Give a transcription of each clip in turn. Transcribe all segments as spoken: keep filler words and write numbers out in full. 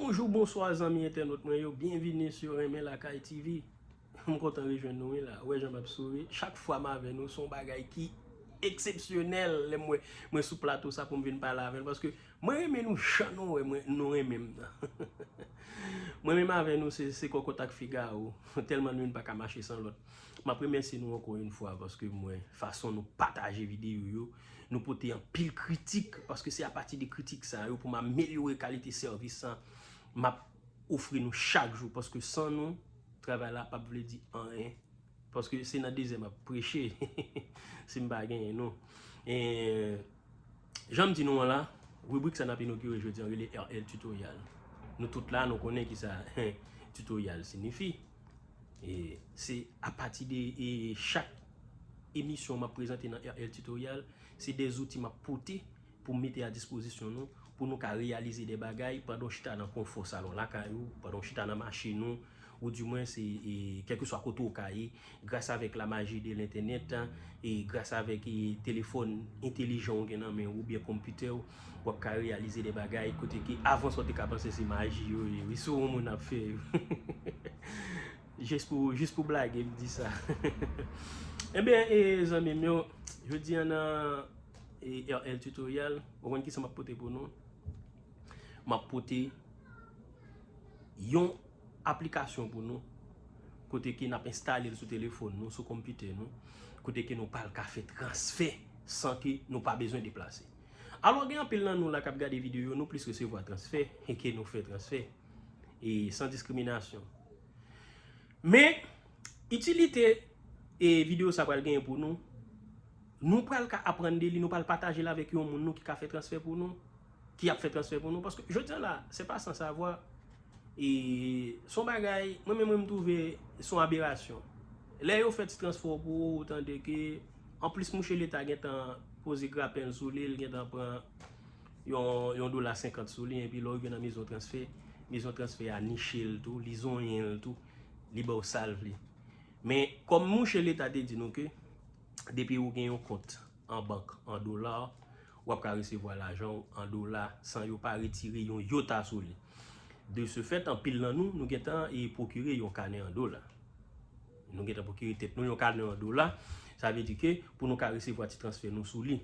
Bonjou, bonswa zanmi entènot mwen yo, byenvini sou Renmen Lakay T V. M kontan rejwenn nou wi la. Ou wè jan m ap souri. Chak fwa m avè nou, se yon bagay ki eksepsyonèl. Lè m wè mwen sou plato sa pou m vin pale avè l, paske mwen renmen nou jan nou wè mwen, nou renmen m nan. Mwen menm avè nou, se, se kòkòt ak figawo. Tèlman nou youn pa ka mache san lòt. M ap remèsye nou ankò yon fwa paske m wè fason nou pataje videyo yo, nou pote anpil kritik, paske se apati de kritik sa yo pou m amelyore kalite sèvis sa m ap ofri nou chak jou, paske san nou, travay la p ap vle di anyen. Paske se nan dezè m ap preche si m pa genyen nou. E, jan m di nou an la, ribrik sa n ap inogire jodi an rele R L Tutorial. Nou tout la, nou konnen ki sa tutorial siyifi. E se apati de e, chak emisyon m ap prezante nan R L Tutorial, se de zouti m ap pote pou m mete a dispozisyon nou, pou nou ka reyalize de bagay pandan w chita nan konfò salon lakay ou, pandan w chita nan machin ou, ou dimwens, e, e, kèlkeswa kote w ka ye, gras avèk la maji de lentènèt, e gras avèk, e, telefòn entelijan w gen nan men w oubyen konpitè w, w ap ka reyalize de bagay kote ke avan sa w te ka panse se maji yo ye, wi, si w wè yon moun ap fè yo. Jis pou, jis pou blage, m di sa. Ebyen, e, zanmi m yo, jodi an nan e, R L Tutorial, ou konn kisa m ap pote pou nou? M ap pote yon aplikasyon pou nou, kote ke n ap enstale l sou telefòn nou, sou konpitè nou, kote ke nou pral ka fè transfè san ke nou pa bezwen deplase. Alò, gen anpil nan nou la k ap gade videyo, nou plis resevwa transfè ke nou fè transfè, e san diskriminasyon. Men, itilite e videyo sa pral genyen pou nou, nou pral ka aprann de li, nou pral pataje l avèk yon moun nou ki ka fè transfè pou nou, ki ap fè transfè pou nou. Paske jodi an la, se pa san savwa, e se yon bagay, mwen menm, mwen m twouve se yon aberasyon. Lè yo fè ti transfè w pou ou, ou tande ke, anplis mouche leta gentan poze grapen l sou li, l gentan pran yon, yon dola senkant sou li, epi lè w rive nan mezon transfè, mezon transfè a niche l tou, li zonyen l tou, li ba w sa l vle. Men, kòm mouche leta te di nou ke, depi ou gen yon kont an bank an dola, w ap ka resevwa lajan w an dola san yo pa retire yon yota sou li. De ce fait, anpil nan nou, nou gentan e pwokire yon kanè an dola. Nou gentan pwokire tèt nou yon kanè an dola. Sa vle di ke pou nou ka resevwa ti transfè nou sou li.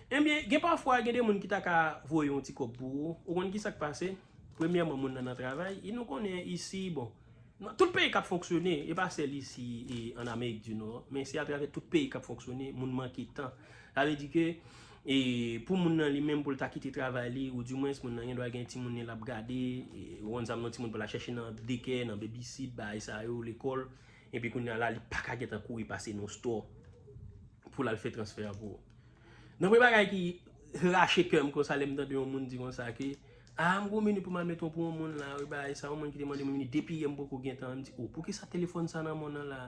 Ebyen, gen pafwa, gen de moun ki ta ka voye yon ti kòb pou ou. Ou konn ki sa k pase? Premyèman, moun nan nan travay. E nou konnen isi, bon, nan tout peyi k ap fonksyone, e pa sèl isi e ann Amerik di Nò, men se atravè tout peyi k ap fonksyone, moun manke tan. Sa vle di ke, e, pou moun nan li menm, pou l ta kite travay li, ou dimwens moun nan gen dwa gen timoun li l ap gade, e, ou konn sa m nan timoun pou l al chèche nan dekè, nan babysit, bagay sa yo, lekòl, epi kounye a la, li pa ka gentan kouri pase nan yon store pou l al fè transfè a pou ou. Nan premye bagay ki rache kè m konsa lè m tande yon moun di konsa ke, a, m gon minit pou m al mete yon pou yon moun la, wi, bagay sa, yon moun ki te mande m yon minit depi yè m poko gen tan, m di, o, poukisa telefòn sa nan men w nan la?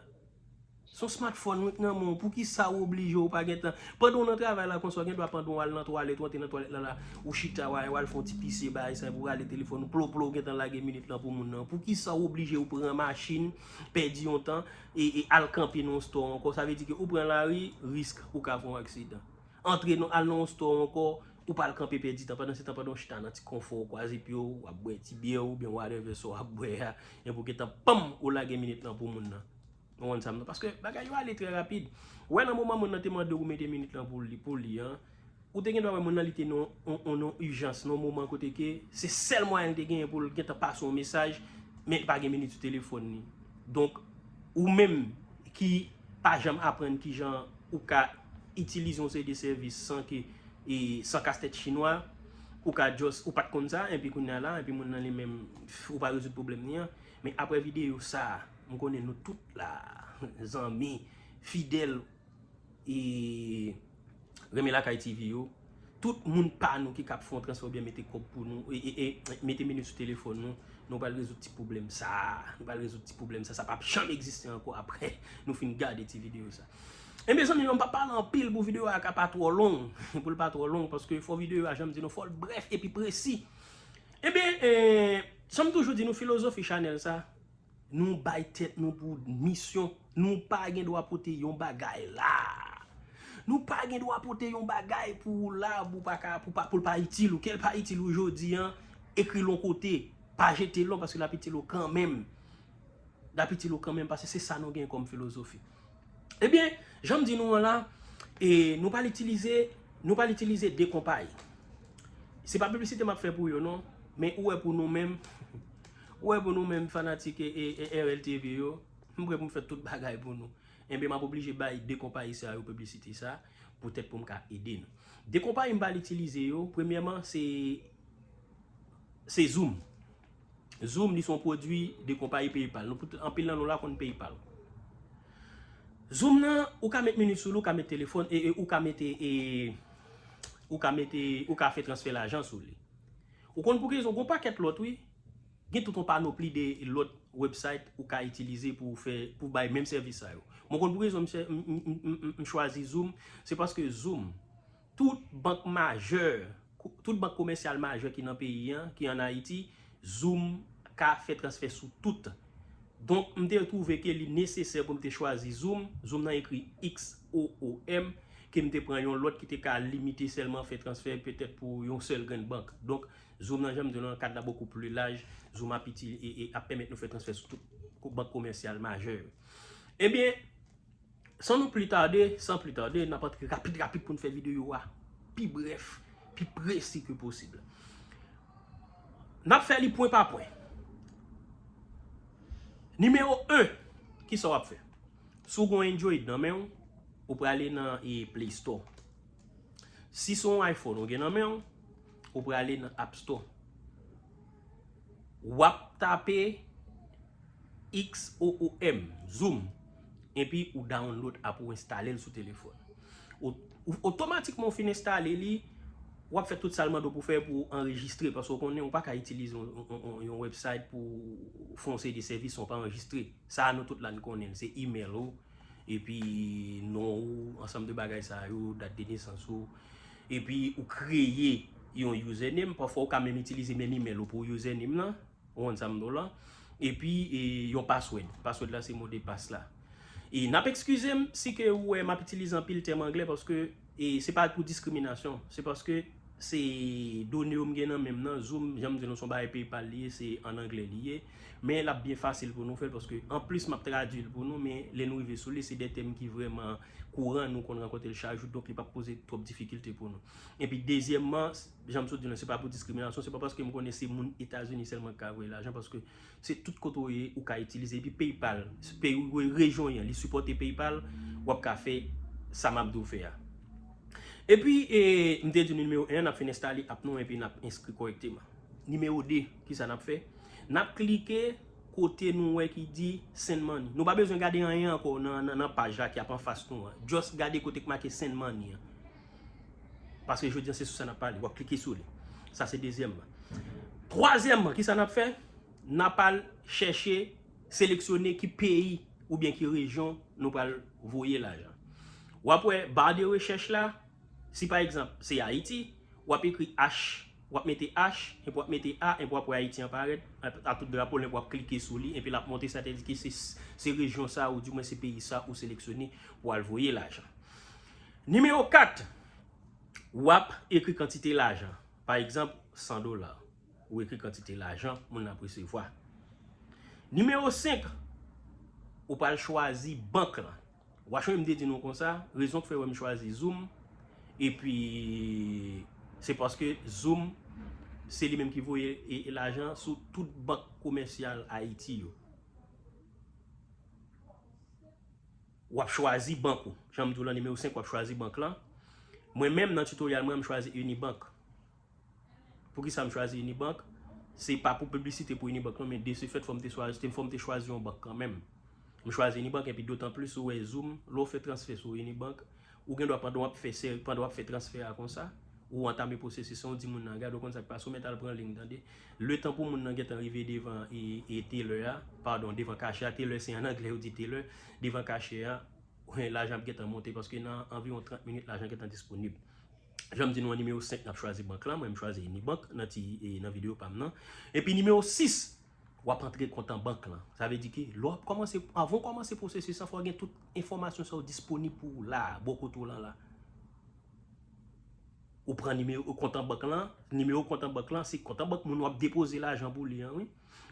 Se yon smartphone wi k nan men w, poukisa w oblije w pa gen tan? Pandan w nan travay la konsa, w gen dwa pandan w al nan twalèt, w antre nan twalèt la la, ou chita, w al, w al fè yon ti pise, bagay sa, epi w rale telefòn ou, plo, plo, w gentan lage minit lan pou moun nan. Poukisa w oblije w pran machin, pèdi yon tan, e, e al kanpe nan yon store ankò? Sa vle di ke ou pran lari, risk ou ka fè yon aksidan. Antre nan, al nan yon store ankò, ou pa al kanpe pèdi tan. Pandan se tan, pandan w chita nan ti konfò, w kwaze pye w, w ap bwè ti byè w, oubyen whatever sa w ap bwè a, epi w gentan, panm, ou lage minit lan pou moun nan. Ou konn sa m nan? Paske bagay yo ale trè rapid. Ou wè nan moman moun nan te mande w mete minit lan pou li, pou li an, ou te gen dwa wè moun nan li te nan yon, yon, yon ijans, nan yon moman kote ke se sèl mwayen li te genyen pou l gentan pase yon mesaj, men li pa gen minit sou telefòn li. Donk, ou menm ki pa janm aprann kijan ou ka itilize yon seri de sèvis san ke, e, san kastèt chinwa, ou ka just, ou pa t konn sa, epi kounye a la, epi moun nan li menm, ou pa rezoud pwoblèm li an. Men apre videyo sa, m konnen nou tout la, zanmi, fidèl, e, Renmen Lakay T V yo, tout moun pa nou ki k ap fè yon transfè oubyen mete kòb pou nou, e, e, e, mete minit sou telefòn nou, nou pral rezoud ti pwoblèm sa, nou pral rezoud ti pwoblèm sa, sa p ap janm egziste ankò apre nou fin gade ti videyo sa. Ebyen, zanmi yo, m p ap pale anpil pou videyo a ka pa twò long, pou l pa twò long, paske fò videyo a, jan m di nou, fò l brèf epi presi. Ebyen, e, jan m toujou di nou, filozofi chanèl sa, nou bay tèt nou pou misyon. Nou pa gen dwa pote yon bagay la. Nou pa gen dwa pote yon bagay pou ou la, pou pa ka, pou pa, pou l pa itil ou. Ke l pa itil ou jodi an, ekri l yon kote. pa jete l non, paske l ap itil ou kanmenm. L ap itil ou kanmenm, paske se sa nou gen kòm filozofi. Ebyen, jan m di nou an la, e, nou pral itilize, nou pral itilize de konpayi. Se pa piblisite m ap fè pou yo non, men ou wè pou nou menm, ou wè pou nou menm fanatik e, e, e R L T V yo, m prè pou m fè tout bagay pou nou. Enben, m ap oblije bay de konpayi sa yo piblisite sa, poutèt pou m ka ede nou. De konpayi m pral itilize yo, premyèman, se, se Zoom. Zoom, li se yon pwodui de konpayi PayPal. Nou, pou anpil nan nou la konn PayPal. Zoom nan, ou ka met minit sou li, ou ka met telefòn, e, e ou ka mete, e, ou ka mete, ou ka fè transfè lajan sou li. Ou konn pou ki rezon, gon pakèt lòt, wi. Gen tout yon panopli de lòt website ou ka itilize pou fè, pou bay menm sèvis sa yo. Mwen konn pou ki rezon m chè-, m, m, m, m, m chwazi Zoom, se paske Zoom, tout bank majè, tout bank komèsyal majè ki nan peyi an, ki ann Ayiti, Zoom ka fè transfè sou tout. Donk, m te twouve ke li nesesè pou m te chwazi Zoom. Zoom nan ekri X O O M, ke m te pran yon lòt ki te ka limite sèlman fè transfè petèt pou yon sèl grenn bank. Donk, Zoom nan, jan m di w, nan kad la bokou pli laj, Zoom ap itil-, e, e ap pèmèt nou fè transfè sou tout ko-, bank komèsyal majè yo. Ebyen, san nou pli tade, san pli tade, n ap antre rapid rapid pou n fè videyo a pi brèf, pi presi ke posib. N ap fè li pwen pa pwen. Nimewo en, kisa w ap fè? Si w gen yon Android nan men w, ou prale nan, e, Play Store. Si se yon iPhone ou gen nan men w, ou prale nan App Store. W ap tape X O O M, Zoom, epi ou download app ou enstale l sou telefòn. O-, ou, otomatikman ou fin enstale li, w ap fè tout sa l mande w pou fè pou w anrejistre, paske w konnen ou pa ka itilize yon, yon, yon, yon website pou fè yon seri de sèvis san w pa anrejistre. Sa a nou tout la n konnen l, se email ou, epi non ou, ansanm de bagay sa yo, dat de nesans ou, epi ou kreye yon username, pafwa ou ka menm itilize menm email ou pou username lan, ou konn sa m di w la, epi, e, yon password. Password la se mo de passe la. E n ap ekskize m si ke ou wè m ap itilize anpil tèm anglè, paske, e, se pa pou diskriminasyon, se paske se done yo m gen nan men m nan, Zoom, jan m di nou, se yon bagay PayPal li ye, se an anglè li ye, men l ap byen fasil pou nou fè l, paske anplis m ap tradui l pou nou, men lè nou rive sou li, se de tèm ki vrèman kouran, nou konn rankontre l chak jou, donk li p ap poze twòp difikilte pou nou. Epi dezyèmman, jan m sot di nou, se pa pou diskriminasyon, se pa paske m konnen se moun Etazini sèlman ki ka voye lajan, paske se tout kote w ye, ou ka itilize. Epi PayPal, peyi w ye, rejyon w ye, li sipòte PayPal, w ap ka fè sa m ap di w fè a. Epi, e, m te di nimewo en an, n ap fin enstale app nou, epi n ap enskri kòrèkteman. Nimewo de, kisa n ap fè? N ap klike kote nou wè ki di Send Money. Nou pa bezwen gade anyen ankò nan, nan, nan paj la ki ap anfas nou an. Just gade kote k make Send Money an. Paske jodi an, se sou sa n ap pale. W ap klike sou li. Sa se dezyèmman. Twazyèmman, kisa n ap fè? N ap al chèche, seleksyone ki peyi oubyen ki rejyon nou pral voye lajan. W ap wè ba de rechèch la, si pa egzanp, se Ayiti, w ap ekri H, w ap mete H, epi w ap mete A, epi w ap wè Ayiti an parèt a, a tout drapo l, epi w ap klike sou li, epi l ap montre sa te di ke se, se rejyon sa, oudimwen se peyi sa ou seleksyone pou al voye lajan. Nimewo kat, w ap ekri kantite lajan. Pa egzanp, san dola. Ou ekri kantite lajan moun nan ap resevwa. Nimewo senk, ou pral chwazi bank lan. Wachwen m te di nou konsa, rezon k fè wè m chwazi Zoom, epi se paske Zoom, se li menm ki voye e, e lajan sou tout bank komèsyal Ayiti yo. W ap chwazi bank ou. Jan m di w lan, nimewo senk, w ap chwazi bank lan. Mwen menm, nan tutorial mwen, m chwazi Unibank. Poukisa m chwazi Unibank? Se pa pou piblisite pou Unibank non, men de ce fait, fò m te chwazi, fò m te chwazi yon bank kanmenm. M chwazi Unibank, epi dotan plis ou wè Zoom, lè w fè transfè sou Unibank, ou gen dwa pandan w ap fè sè-, pandan w ap fè transfè a konsa, ou antame pwosesis an, ou di moun nan, "Gade, w konn sa k pase, ou mèt al pran liy, tande." Letan pou moun nan gentan rive devan e, e teller a, padon, devan kachè a, teller se an anglè yo di teller, devan kachè a, lajan ap gentan monte, paske nan anviwon trant minit, lajan gentan disponib. Jan m di nou an, nimewo senk, n ap chwazi bank lan. Mwen, m chwazi Unibank nan ti, e, nan videyo pa m nan. Epi nimewo sis, w ap antre kont an bank lan. Sa vle di ke lè w ap kòmanse, avan w kòmanse pwosesis lan, fò w gen tout enfòmasyon sa yo disponib pou ou la, bò kote w lan la. Ou pran nimewo kont an bank lan, nimewo kont an bank lan, se kont an bank moun w ap depoze lajan pou li an, wi.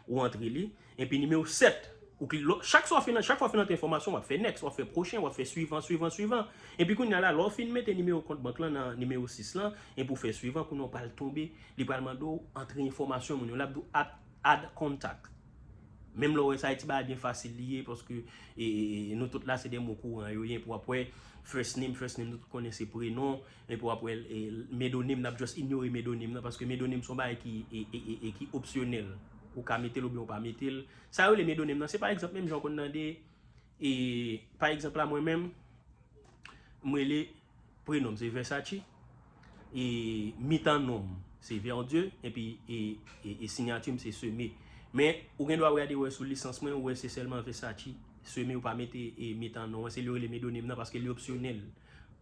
Ou antre li. Epi nimewo sèt, ou kli-, lò, chak swa w fin, chak fwa w fin antre enfòmasyon, w ap fè next, w ap fè pwochen, w ap fè swivan, swivan, swivan. Epi kounye a la, lè w fin mete nimewo kont bank lan nan nimewo sis lan, epi w fè swivan, kounye a w pral tonbe, li pral mande w antre enfòmasyon moun yo. L ap di w add, add contact. Menm lè w wè sa, e ti bagay byen fasil li ye, paske e, e, e, nou tout la se de mo kouran yo ye, pou w ap wè first name, first name nou tout konnen se prenon, epi w ap wè e, middle name, n ap just inyore middle name nan, paske middle name se yon bagay ki, e, e, e, e ki opsyonèl. Ou ka mete l oubyen ou pa mete l. Sa yo rele middle name nan, se pa egzanp, menm jan w konn tande, e, pa egzanp la, mwen menm, m rele prenon m se Versace, e mitan non m se Verdieu, epi e, e, e siyati m se Semé. Men, ou gen dwa gade wè sou lisans mwen, ou wè se sèlman Versace, Semé, ou pa mete e mitan non an, se li yo rele middle name nan, paske li opsyonèl.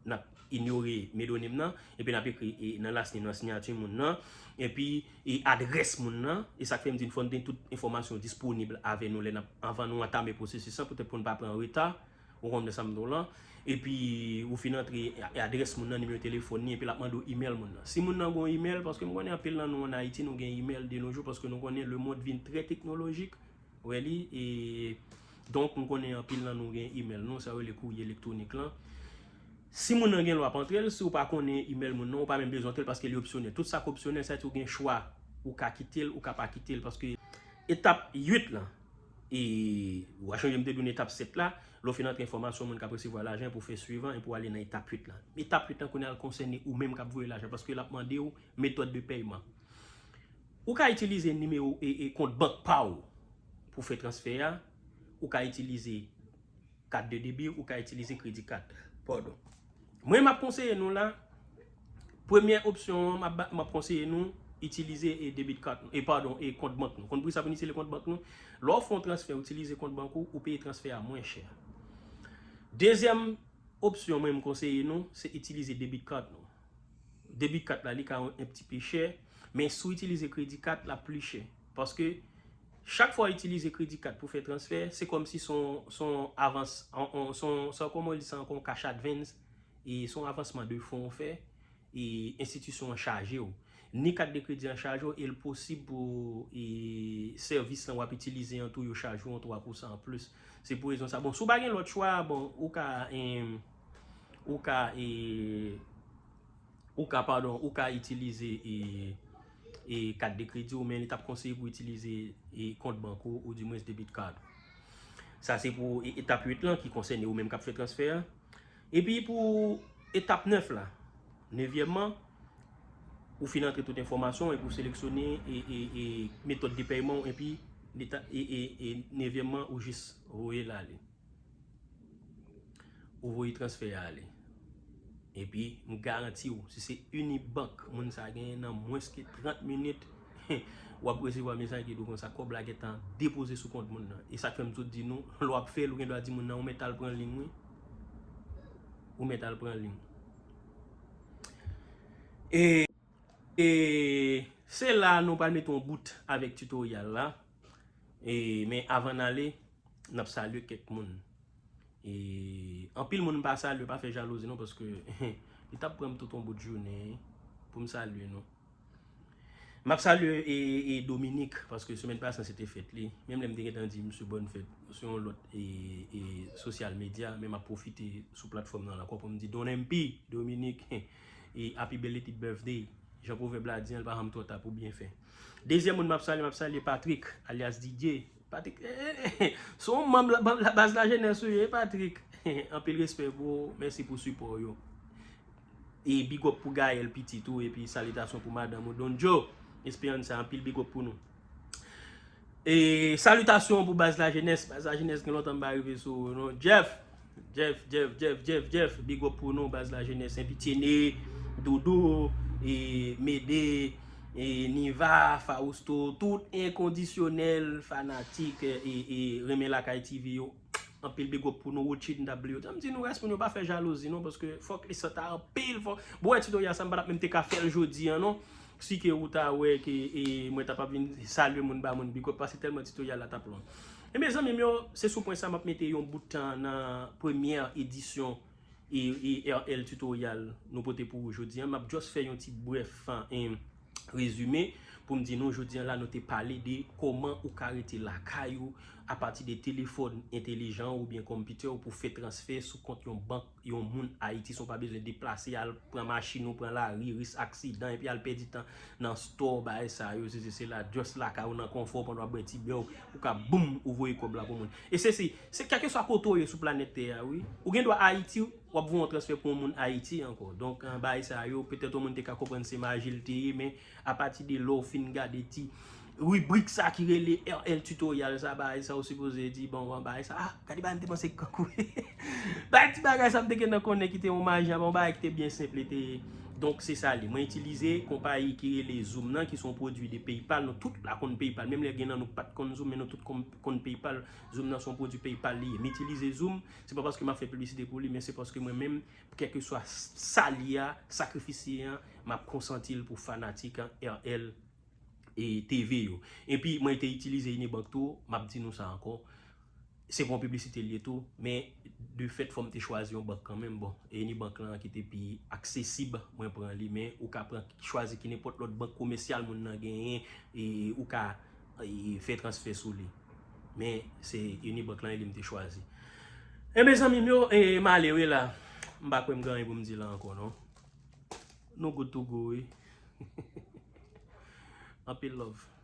N ap inyore middle name nan, epi n ap ekri e, nan last name nan siyati moun nan, epi e adrès moun nan, e sa k fè m di n fò n gen tout enfòmasyon disponib avè nou lè n ap, anvan nou antame pwosesis lan, poutèt pou n pa pran reta. Ou konprann sa m di w lan. Epi ou fin antre a-, adrès moun nan, nimewo telefòn li, epi l ap mande w email moun nan. Si moun nan gen yon email, paske m konnen anpil nan nou ann Ayiti, nou gen email de nos jours, paske nou konnen lemond vin trè teknolojik. Ou wè li, e, donk, m konnen anpil nan nou gen email nou, sa yo rele kourye elektwonik lan. Si moun nan gen l, w ap antre l. Si w pa konnen email moun nan, ou pa menm bezwen antre l paske li opsyonèl. Tout sa k opsyonèl, sa vle di ou gen chwa. Ou ka kite l, ou ka pa kite l. Paske etap uit lan, e, w a chonje m te di w nan etap sèt la, lè w fin antre enfòmasyon moun k ap resevwa lajan pou w fè swivan epi w ale nan etap uit lan. Etap uit lan kounye a l konsène ou menm k ap voye lajan paske l ap mande w metòd de pèyman. Ou ka itilize nimewo e, e kont bank pa w pou fè transfè a. Ou ka itilize kat de debi, ou ka itilize kredi kat. Padon. Mwen, m ap konseye nou la, premyè opsyon an, m ap ba, m ap konseye nou itilize e debit card nou, e padon, e kont bank nou. Konn poukisa pou n itilize kont bank nou? Lè w fè yon transfè, w itilize kont bank ou, ou peye transfè a mwen chè. Dezyèm opsyon mwen m konseye nou, se itilize debit card nou. Debit card la, li ka yon, yon ti pe chè, men si w itilize kredi kat, l ap pli chè. Paske chak fwa w itilize kredi kat pou fè transfè, se kòmsi se yon, se yon avans, on, on, se yon, se yon, kòman w di sa ankò, yon cash advance, e se yon avansman de fon w fè, e enstitisyon an chaje w. Ni kat de kredi an chaje w, e l posib pou, e, sèvis lan w ap itilize an tou, yo chaje w yon twa pousan anplis. Se pou rezon sa. Bon, si w pa gen lòt chwa, bon, ou ka, em, ou ka, e, ou ka, padon, ou ka itilize, e, e, kat de kredi w, men li t ap konseye pou w itilize, e, kont bank ou, oudimwens debit card. Sa se pou, e, etap uit lan ki konsène ou menm k ap fè transfè a. Epi pou etap nèf la, nevyèmman, ou fin antre tout enfòmasyon epi ou seleksyone, e, e, e, metòd de pèyman w, epi leta, e, e, e, nevyèmman, ou jis voye l ale. Ou voye transfè a ale. Epi, m garanti w, si se Unibank, moun sa genyen nan mwens ke trant minit, w ap resevwa mesaj ki di w konsa, kòb la gentan depoze sou kont moun nan. E sa k fè m toujou di nou, lè w ap fè l, ou gen dwa di moun nan, ou mèt al pran liy, wi. Ou mèt al pran liy. E, e se la nou pral mete yon bout avèk tutorial la. E, men avan n ale, n ap salye kèk moun. E anpil moun m pa salye, pa fè jalouzi non, paske li t ap pran m tout yon bout jounen pou m salye nou. M ap salye e, e Dominique, paske semèn pase se te fèt li. Menm lè m te gentan di misye bòn fèt sou yon lòt e, e, sosyal medya, men m ap pwofite sou platfòm nan la ankò pou m di Don M P, Dominique, e happy belated birthday. Jan pwovèb la di an, li pa janm twò ta pou byen fè. Dezyèm moun m ap salye, m ap salye Patrick, alyas Didier. Patrick, eh, eh, eh, se yon manm la, la baz lajenès ou ye, Patrick. Anpil respè pou ou, mèsi pou sipò w yo. E big up pou Gaël Pitit ou, epi salitasyon pou madanm ou, Don Joe Esperanza, anpil big up pou nou. E salitasyon pou baz lajenès, baz lajenès gen lontan m pa rive sou ou non. Jeff, Jeff, Jeff, Jeff, Jeff, Jeff, big up pou nou, baz lajenès, Senpitye Ne, Doudou, e Mede, e Niva, Fausto, tout enkondisyonèl fanatik, e, e renmen Lakay T V yo. Anpil big up pou nou, Rothschild, m t ap bliye w. Jan m di nou, rès moun yo pa fè jalouzi non, paske fòk li sòt anpil, fòk. Bon, wè tutorial sa, m pa t ap menm te ka fè l jodi an non. Si ke ou ta wè ke, e, mwen ta p ap vin salye moun ba moun big up, paske tèlman tutorial la t ap long. E mezanmi m yo, se sou pwen sa m ap mete yon bout tan nan premyè edisyon e, e R L Tutorial nou pote pou ou jodi a. M ap just fè yon ti brèf, en, rezime pou m di nou jodi a la nou te pale de kòman ou ka rete lakay ou apati de telefòn entelijan ou byen konpitè ou pou fè transfè sou kont yon bank yon moun Ayiti san w pa bezwen deplase, al pran machin ou, pran lari, risk aksidan, epi al pèdi tan nan store, bagay sa yo, sesi sela, just lakay ou nan konfò pandan w ap bwè ti bè w, ou ka boum, ou voye kòb la pou moun. E se, se, se kèlkeswa kote w ye sou planèt tè a, wi. Ou gen dwa Ayiti, w ap voye yon transfè pou yon moun Ayiti ankò. Donk, an bagay sa yo, petèt yon moun te ka konprann se maji l te ye, men apati de lè w fin gade ti ribrik sa ki rele R L Tutorial sa, bagay sa ou sipoze di, bon, bon, bagay sa, ah, gade bagay m te panse kankou. Bagay ti bagay sa m te gentan konnen ki te yon maji, bon, bagay ki te byen senp li te ye. Donk, se sa li. Mwen itilize konpayi ki rele Zoom nan, ki se yon pwodui de PayPal. Nou tout la konn PayPal. Menm lè gen nan nou pa t konn Zoom, men nou tout konn, konn PayPal. Zoom nan se yon pwodui PayPal li ye. M itilize Zoom, se pa paske m ap fè piblisite pou li, men se paske mwen menm, kèlkeswa sa li a, sakrifis li a, m ap konsanti l pou fanatik R L e T V yo. Epi, mwen te itilize Unibank tou, m ap di nou sa ankò. Se pa yon piblisite l ye tou, men de fèt, fò m te chwazi yon bank kanmenm. Bon, e Unibank lan ki te pi aksesib, mwen pran li, men ou ka pran, chwazi ki nenpòt lòt bank komèsyal moun nan genyen, e ou ka, e, fè transfè sou li. Men se Unibank lan e li m te chwazi. E mezanmi m yo, e, m ale wi la. M pa kwè m gen anyen pou m di la ankò, non. Nou good to go, wi. Anpil love.